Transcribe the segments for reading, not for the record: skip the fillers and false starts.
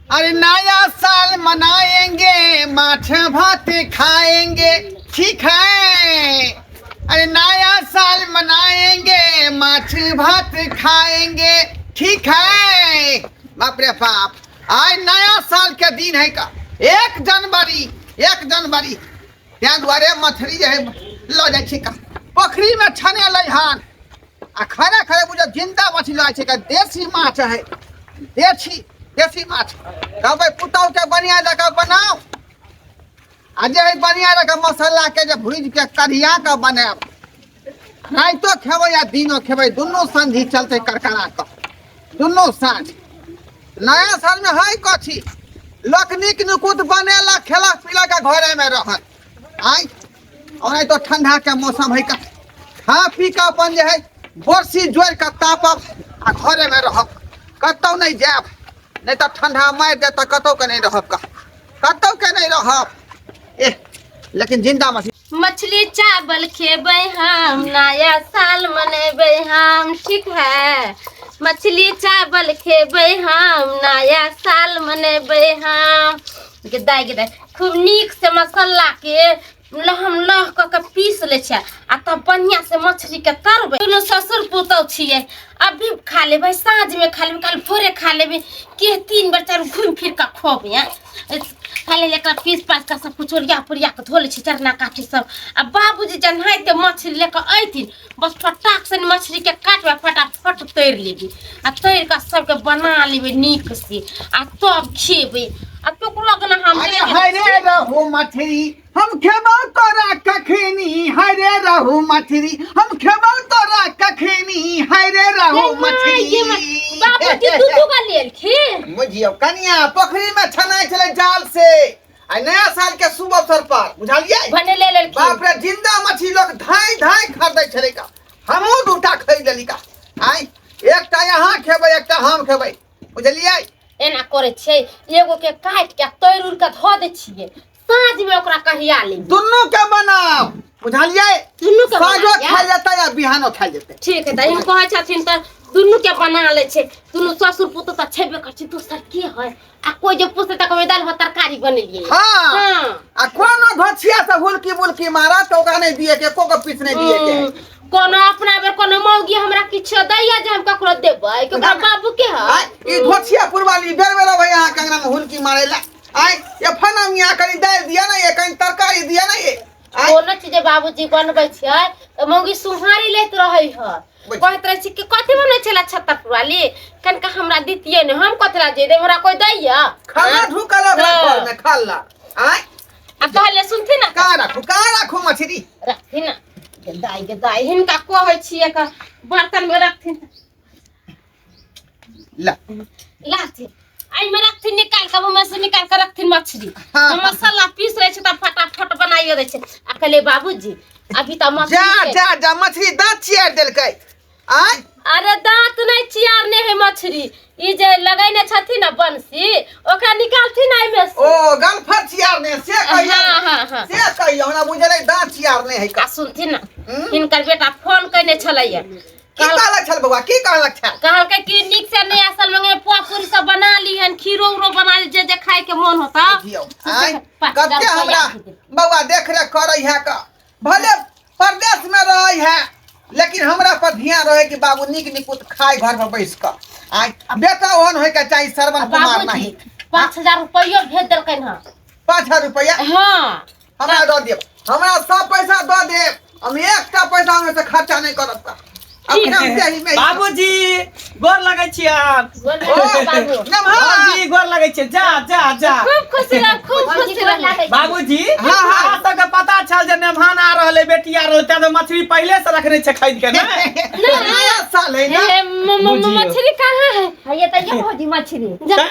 अरे नया साल मनाएंगे, माछ भात खाएंगे, ठीक है। अरे नया साल मनाएंगे, माछ भात खाएंगे, ठीक है। बाप रे बाप, आज नया साल के दिन है का 1 जनवरी, 1 जनवरी। ताहि दुआरे मछली जे है लऽ जाइ छी का पोखरी में छनेलै हन आ खरे खरे बुझो जिंदा मछली लऽ जाइ छै का। देसी माछ है, देसी देसी माछ। कहबै पुतहु के बढ़िया जकाँ बनाउ आ जे है बढ़िया जकाँ मसाला के जे भूजि के कढ़िया के बनायब। राइतो खेबै आ दिनो खेबै, दुनू संझी चलतै करकरा कऽ दुनू साँझ। नया साल में है कथी, लोक नीक नुकुत बनेलक, खेलक पीलक आ घरे में रहल। आय और तो ठंडा के मौसम है का खा पी के अपन जे है बोरसी जोड़ के तापब आ घरे में रहब, कतौ नहीं जायब। नहीं तो ठंडा मारि देत तऽ कतौ के नहीं रहब का, कतौ के नहीं रहब। एह, लेकिन जिंदा मछली। मछली चावल खेबै हम, नया साल मनेबै हम, ठीक है। मछली चावल खेबै हम, नया साल मनेबै हम। गे दाइ, गे दाइ, खूब नीक से मसाला के लहम लह कऽ के पीस लै छियै आ तब बढ़िआँ से मछलीके तरबै। दुनू ससुर पुतहु छियै, अभी खा लेबै, साँझमे खा लेबै, काल्हि भोरे खा लेबै, के तीन बेर चारू घुमि फिर कऽ खुएबै? आँय, खाली एकरा पीस पास कऽ सब कुछ ओरिया पोरिया कऽ धो लै छी, चरना काठी सब। आ बाबूजी जनाहिते मछली लऽ कऽ अयथिन, बस फटाक से मछलीके काटबै, फटाफट तैर लेबै आ तैर कऽ सबके बना लेबै नीक से आ तब खेबै। आ तोकरो अगना हम अरे हरे रहू मछली, हम खेबौ तोरा कखनी। हरे रहू मछली, हम खेबौ तोरा कखनी। हरे रहू मछली। बाबूजी दू दू गो लेलखिन। बुझियौ कनिया, पोखरी में छनाइ छलै जाल से आ नया साल के शुभ अवसर पर, बुझलियै? भने ले लेलखिन। बाप रे, जिंदा मछली लोग धाई धाई खरीदै छलै का। हमहूँ दूटा खरीद लेली का। आइ एकटा यहाँ खेबै, एकटा हम खेबै, बुझलियै? एना करै छियै, एगो के काटि के तैर उर के धऽ दै छियै, साँझ में ओकरा कहिया लेबै। दुनू के बनाउ, बुझलियै? दुनू के बना साँझो लिअ। खायल जेतै आ बिहानो खायल जेतै। ठीक है, तऽ ई कहै छथिन तऽ दुनू के बना लै छै। दुनू ससुर पुतोह तऽ छेबे करै छै, दोसर के है? आ कोइ जे पूछतै तऽ कहबै दालि भात तरकारी बनेलियै। हाँ। आ कोनो घोछिया से हुलकी बुलकी मारा तऽ ओकरा नहि दिए के, एको गो पीस नहि दिए के। कोनो अपना बेर कोनो मौगी हमरा किछो दैया जे हम ककरो देबै कि ओकरा बाबू के है? आय, ई घोछिया पुरवाली बेर बेर अबै अहाँ के अंगना में हुलकी मारे ला। आय ये फना मियाँ, कनी दालि दिया ना ये, कनी तरकारी दिया ना ये। आय कोनो चीज जे बाबूजी बनबै छियै तऽ मौगी सुहारी लैत रहै है। कहैत रहै छी कि कथी बनै छलै छत्तरपुर वाली, कनिका हमरा दितियै ने। हम कथी ला जेबै, हमरा कोइ दैया? खाना ढुकल ओकरा घर में खाला। आय आ कहले सुनथिन ना। कहाँ राखू, कहाँ राखू मछली? रखथिन ना। गे दाइ, गे दाइ, हिनका कहै छियै का बर्तन में रखथिन। ला। लाथिन, एहिमे रखथिन, निकाल के ओहिमे से निकाल के रखथिन मछली। हम मसाला पीस रहे छै तऽ फटाफट बनाइयो दै छै। आ कहलियै बाबूजी अभी तऽ मछली जा जा जा, मछली दाँत चियार देलकै। आय अरे दांत नहीं चियारने है मछली, ई जे लगैने छथिन ना बंसी, ओकरा निकालथिन एहिमे से। ओ गलफर चियारने से कहियो। हाँ, हाँ, हाँ। से कहियो, हमरा बुझल दाँत चियारने है का। आ सुनथिन ना, हिनकर बेटा फोन कयने छलैया। की कहलक छल बौआ, की कहलक छल? कहलकै कि नीक से नया साल में पुआ पूरी सब बना लीहन, खीरो उरो बना ली, जे जे खाए के मन होता। बुझियौ आँय, कते हमरा बौआ देख रेख करै है का। भले परदेश में रहै है, लेकिन हमरा पर ध्यान रहे कि बाबू नीक निकुत खाए घर में बैस कऽ। आँय, बेटा ओहन होय के चाही श्रवण कुमार। बाबूजी नहीं, 5000 रुपयो भेज देलकनि हँ। 5000 रुपया? हाँ। हमरा दऽ देब, हमरा सब पैसा दऽ देब। हम एकटा पैसा में से खर्चा नहीं करब का अपना से ही में। बाबूजी, गोर लगै छियन। बोल बाबू। नमः। बाबूजी, गोर लगै छियै। जा जा जा। खूब खुशी रह, खूब खुशी रह। बाबूजी। हाँ, हाँ। अहाँ सबके पता छल जे मेहमान आ रहल है, बेटी आ रहल है, तें तो मछली पहिले से रखने छै खरीद के ने। नया साल है ना। हे, बुझियौ। मछली कहाँ है? है ये तो ये भौजी मछली। जा।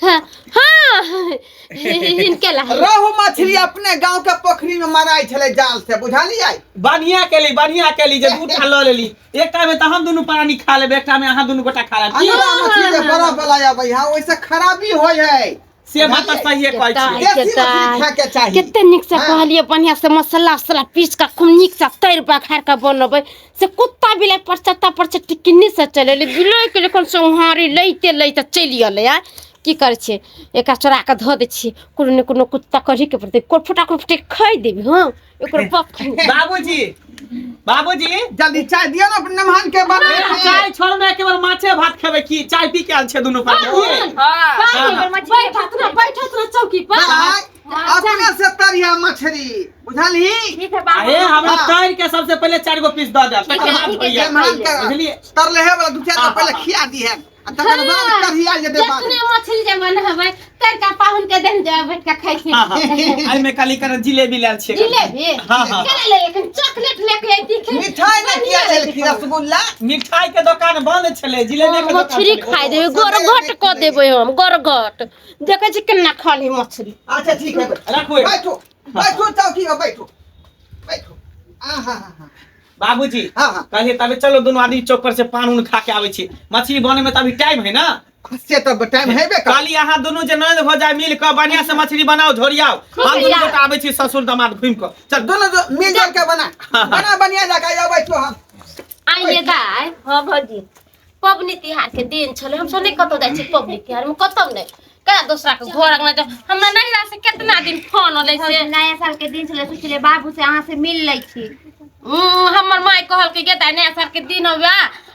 हाँ हाँ, हिनके ला। रोहु मछली अपने गांव के पोखरी में मराई छले जाल से, बुझलियै? बढ़िया केली, बढ़िया केली जे दूटा लऽ लेली। एकटा में तऽ हम दुनू प्राणी खा लेबै, एकटा में अहाँ दुनू गोटा खा लेब। अंगरा मछली जे बरफ वाला अबै है, ओहिसे खराबी होइ है। से बात तऽ सहिए कहै छियै। देसी मछली खाए के चाही। कते नीक से कहलिए, बढ़िया से मसाला उसाला पीस के खूब नीक से तैर बघार के बनबै से कुत्ता बिलाइ पर चत्ता पर से टिकनी से चलि एलै। बिलाइ के जखन सोहारी लैते लैते चलि गेलै। आ की करै छियै, एकरा चोरा कऽ धऽ दै छियै, कोनो ने कोनो कुत्ता कढ़ीके पड़तै, कोरफुटा कोरफुटी खाइ देबै। हँ, एकर बाप खाइ। बाबूजी, बाबूजी, जल्दी चाय दियौ ने अपने मेहमान के बना के। चाय छोड़ू ने, केवल माछे भात खेबै की? चाय पी के आयल छै दुनू पार्टी। बैठत ना, बैठत ना चौकी पर। भाई, अपने से तरिया मछली, बुझलही? ठीक है बाबू। अरे हमरा हाँ। तैर के सबसे पहले 4 गो पीस दऽ देब, तकर बाद ठीक है, होइया। मेहमान के बुझलियै? तरले हे वाला 2-4 गो पहले खिया दी है आ तकर बाद कढ़िया जेतै बाद। जतने मछली जे बनबै तड़का पाहुन के देन जाय, बैठ के खाइ छै। हाँ, हाँ। एहिमे काली कर जिलेबी लायल छियै। जिलेबी? हाँ, हाँ। केना ले एखन चॉकलेट लेके अयती के? मिठाई ने किया लेलखिन? रसगुल्ला? मिठाई के दुकान बंद छलै, जिलेबी के दुकान मछली छलै। खाइ देबै, गरगट कऽ देबै हम, गरगट। देखै छी केना खाली मछली। अच्छा ठीक है। राखू एक। बैठो बैठो, चौकी पर बैठो बैठो। आ हा हा। बाबूजी। हाँ, हाँ। कहलिए तबे चलो दुनू आदमी चौक पर से पान उन खा के आबै छी, मछली बने में तऽ अभी टाइम है ना। से तऽ टाइम हेबे कर। कहली अहाँ दुनू जे ननद भऽ जाय मिल कऽ बढ़िया से मछली बनाओ, झोरियाओ, हम दुनू या। गोटा आबै छी ससुर दामाद घुमि कऽ। चल दोनों जो मिल जुल के बना बना, बढ़िया जगह बैठो हम। आइए दाइ। हाँ भौजी। पबनी तिहार के दिन छलै, हमसब नहि कतौ जाइ छी पबनी तिहार में, कतौ नहि, केना दोसरा के घर अंगना जाउ? हमरा नैहरा से केतना दिन फोन एलै से। नया साल के दिन छलै, सोचलियै बाबू से अहाँ से मिल लै छी। हमर माय कहलकै गे दाइ, नया साल के दिन हवे,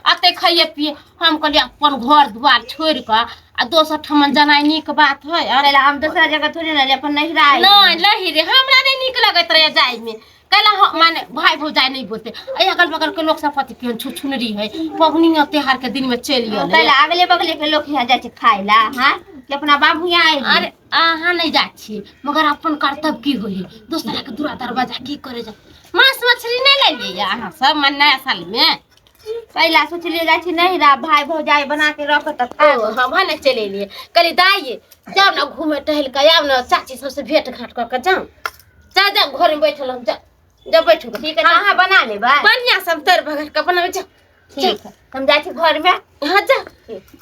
अते खाइए पिए। हम कहलियै अपन घर दुआर छोड़ि कऽ आ दोसर ठमन जेनाइ नीक बात है? अरे हम दोसरा जगह थोड़े ने अपन नैहरा आइल। नहि लही रे, हमरा नहि नीक लगैत रहै जाइमे। कैला माने भाई भौजाई नहीं बोलते, अइ अगल बगल के लोग सब कथी केहन छुछुनरी है, पबनी त्योहार के दिन में चलि गेलै। कैला अगले बगले के लोग यहाँ जाइ छै खाय ला? हाँ, कि अपना बाबू यहाँ आइल। अरे अहाँ नहीं जाइ छी, मगर अपन कर्तव्य की होइ है? दोसरा के दूरा दरवाजा की करे जा? मांस मछली नहीं लेलियै अहाँ सब माने नया साल में? कैला सोचलियै जाइ छी नैहरा, भाई भौजाई बना के रख तऽ ओ हम भने चलि एलियै। कहली दाइ जाउ ने घूमे टहल कऽ आउ ने, चाची सबसे भेंट घाट कऽ के जाउ। जा जा, घर में बैठल हम, जा जा बैठू। ठीक है, तऽ अहाँ बना लेबै। बढ़िया से हम तर भगर के बनाबै, जा। ठीक है, हम जाइ छी घर में। हाँ जा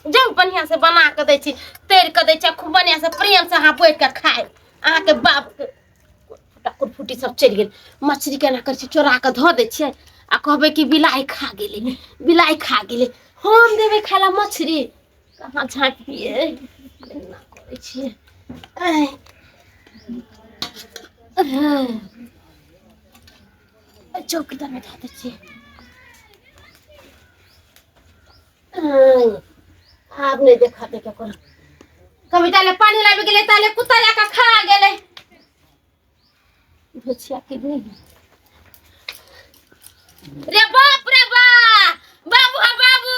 जाउ, बढ़िया से बना के दै छी, तैर के दै छी, खूब बढ़िया से प्रेम से अहाँ बैठ के खाय। अहाँके बाप के फुटी सब चलि गेल। मछली केना करै छै? चोरा के धऽ दै छियै आ कहबै कि बिलाइ खा गेलै, बिलाइ खा गेलै। हम देबै खाय ला मछली? कहाँ झाँपियै? केना करै छियै? आइ। चौकी तरमे धऽ दै छियै। आइ, आब नहि देखते केकरो। कविता ले पानी लाबि गेलै, ताले कुत्ता जाके खा गेलै। भुसिया के नहीं रे। बाप रे बा, बाबू हा बाबू,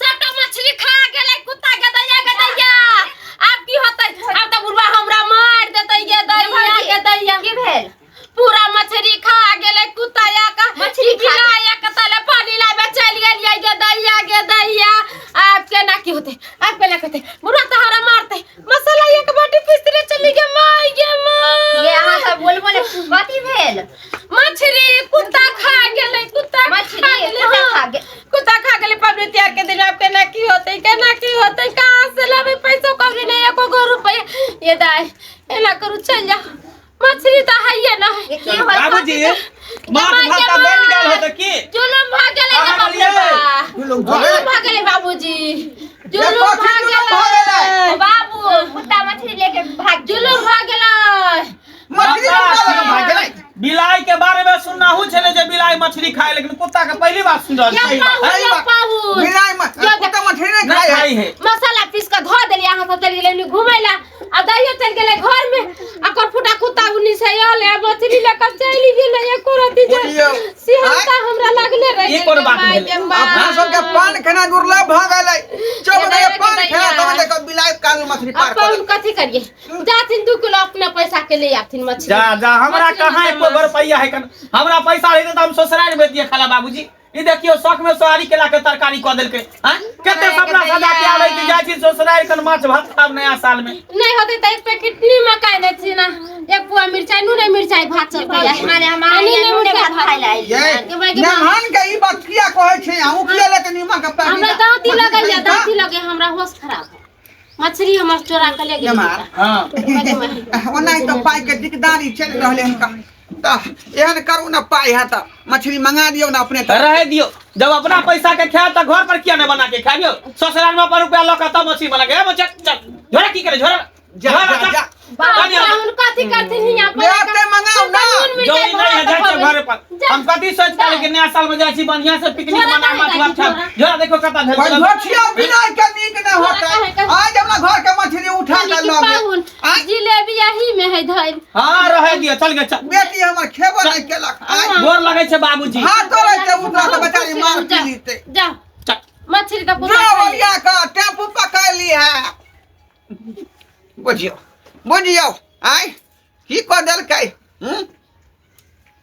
सबटा मछली खा गेलै कुत्ता। गदैया गदैया, आब की होतै? आब तऽ बुढ़वा हमरा मारि देतै। गे दैया गे दैया। की भेल? पूरा मछली खा गेलै कुत्ता या का। मछली खा बिलाय के तले पानी लाबे चलि गेलियै। गे दैया गे दैया, आब केना की होतै? आब केना की होतै? बुढ़वा तऽ हमरा मारतै। मसाला एक बाटी पिसले चली गे माय गे माय। ये अहाँ सब बोलबो ने, कथी भेल? मछली कुत्ता खा गेलै, कुत्ता मछली खा गेलै। कुत्ता हाँ। खा गेल। कुत्ता खा गेलै पबनी तिहार के दिन। आब केना की होतै? केना की होतै? कहाँ से लाबै पैसो कौड़ी नहि एको गो रुपैआ। ये दाइ, एना करू, चलि जाउ, मछली तऽ हैये ना। ये की होल? बाबूजी, माछ भात तऽ बनि गेल होतै की? जुलुम भऽ गेलै गे कहाँ बाप रे गेलियै? बा। जुलुम भऽ जुलुम गेलै? भऽ गेलै बाबूजी, जुलुम कथी भऽ जुलुम भऽ गेलै? गेलै? बाबू, कुत्ता मछली लेके भाग गेल। जुलुम भऽ गेलै। मछली कुत्ता लग भाग गेलै? बिलाइ के बारे में सुननाहु छलै जे बिलाइ मछली खाय, लेकिन कुत्ता के पहली बार सुन रहल ये छी। पाहुन, है ये बात। पाहुन। बिलाइ कुत्ता मछली नहि नहि खाइ है। खाइ है। मसाला पीस के धो देलियै, अहाँ सब चलि गेलियै घुमै ला आ दैयो चलि गेलै घर में आ करफुटा कुत्ता उन्नी से आयल आ मछली लऽ कऽ चलि गेलै। एको रत्ती जे बुझियौ। सिहरता हमरा लागले रहि ई गेल। कोन गे बात माय भेलै? गे माय। अपना सबके पान खेना दुर्लभ भऽ गेलै। चौक ये पान दैया। खेना तब देखो बिलाइ कालू मछली पार कऽ अपन कथी करिए? जाथिन 2 किलो अपना पैसा के ले आथिन मछली। जा जा, हमरा मछली कहाँ में एको गो रुपैया है कन? हमरा पैसा रहितै तऽ हम ससुरारि में दिए खाला। बाबूजी, ई देखियौ, शौक में सोहारी केला के तरकारी कऽ देलकै। हैं, कते सपना सजा के आबै छी, जाइ छी ससुरारि कन माछ भात खाब नया साल में। नहीं होते तो एक पैकेट नीमक आने छी ना, एक पुआ मिरचाई, नूने मिरचाई भात चलते। माने हम आ अहाँ नूने नूने मिरचाई भात खाय ला आइल। ये गे माय गे माय। मेहमान के ई बात किया कहै छै? अहूँ किया लेके नीमक के पैकेट? हमरा दाँती लगैया, दाँती लगे, हमरा होश खराब है। मछली हमर चोरा के ले गेल। जमार। हाँ। ओना तऽ पाइ के दिकदारी चलि रहलै हन। तऽ एहन करू ने पाइ है तऽ मछली मंगा दियौ ने अपने तरफ। रहे दियो जब अपना पैसा के खायब तऽ घर पर किया नहीं बना के खाबियो ससुराल में अपन रुपया लऽ के तब मछली बना के ए बच्चा चल झोरा की करे झोरा जा झोरा जा चल। जा बाप चल यहाँ। राहुल कथी करथिन हियाँ पर ले आते मंगाओ ना। जो ई नहीं है जाइ छै घरे पर हम कथी सोच के कि नया साल में जाइ छी बढ़िया से पिकनिक झोरा मना कहाँ माछ जाइ भात छी, खाब झोरा? झोरा देखो कता भेल भाई भोछिया बिना के नीक नहि झोरा होतै कहाँ आज हमरा घर के मछली उठा के लऽ गेल पाहुन आँय? जिलेबी यही में है धइल हां रहे दियो चल गे चल बेटी हमर खेबो नहि केलक आँय? गोर लगै छै बाबूजी हाथ तोड़ै छै उठा के बेचारी मार पी लीतै जा चल मछली का जो पुता बलिया का टेम्पू पकड़ ली है बुझियौ बुझियौ आँय की कऽ देलकै हूँ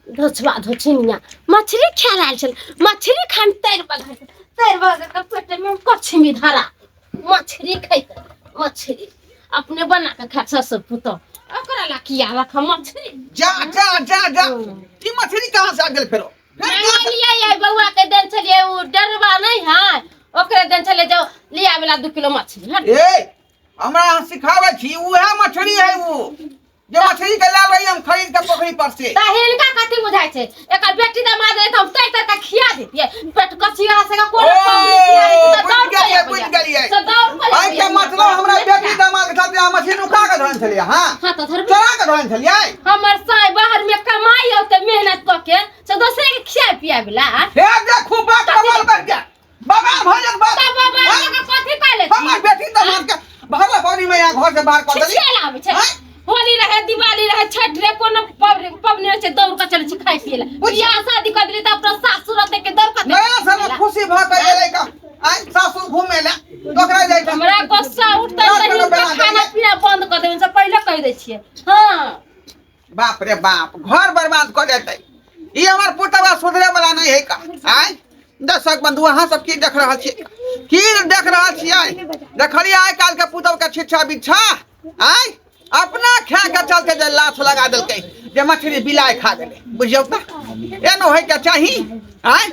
धोछवा धोछिनिया मछली खा रहल छल मछली खान तैर बघ तैर बघ के पेट में कछमी धरा मछली खैते मछली अपने बना के खा ससुर पुतो ओकरा ला किया रख मछली जा जा जा जा ई मछली कहाँ से आ गेल फेरो फेर कहाँ से? लिया ये बउआ के देन छलिए उ डरवा नहीं है ओकरे देन छलिए जो लिया वाला 2 किलो मछली हट ए हमरा अहाँ सिखाबै छी उएह मछली है उ जे मछली के लाल रही हम खरीद के पोखरी पर से त हिनका कथी बुझाइ छै एकर बेटी दमाद रहे त हम तैर तैर के खिया दितियै पेट कचिया से के कोनो ओ, कम नहीं खिया देतियै, त बुझि दौड़ गेलियै, के बुझि गेलियै। से दौड़ के आइ के मतलब हमरा बेटी दमाद के साथ अहाँ मछली नुका के धरने छलियै हाँ हां त धरबै चोरा के धरने छलियै हमर साय बाहर में कमाई औते मेहनत क के से दूसरे के खिया पिया बला हे देखू बात कमाल कर के बाबा भजन बात तब बाबा हाँ? के कथी कहले हमर बेटी दमाद के भरला पानी में यहाँ घर से बाहर कऽ देली छिछिया आबै छै हाँ? होली रहे दिवाली रहे छठ रहे कोनो पबनी पबनी होइ छै दौड़ के चलै छै खाय पिए ला बियाह शादी कर देली त अपना सासुर देख के दौड़ के नया साल में खुशी भऽ के एलै का आइ सासुर घूमे ला ओकरा जाइ छै हमरा गुस्सा उठतै रात तऽ मे हिनका बना खाना देलियै। पीना बंद कऽ देबनि से पहिले कहि दै छियै हँ बाप रे बाप घर बर्बाद कऽ देतै ई हमर पुतवा सुधरे वाला नहीं है का आय दर्शक बंधु अहाँ सब की देख रहल छियै की देख रहल छियै देखलियै आइ काल्हि के पुतहु के छिच्छा बिच्छा आय अपना खा के चलते जे लाश लगा देलकै जे मछली बिलाइ खा गेलै बुझियौ तऽ एनो होइके चाही आय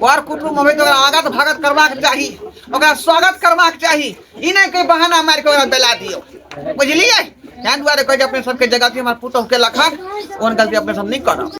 कर कुटुम्ब होय तऽ ओकरा आगत भगत करबाक चाही ओकरा स्वागत करबाक चाही ई नहि कोई बहाना मारि के ओकरा बेला दियौ बुझलियै ताहि दुआरे कहै छै अपने सबके जे गलती हमर पुतहु केलक हन ओहन गलती अपने सब नहि करब।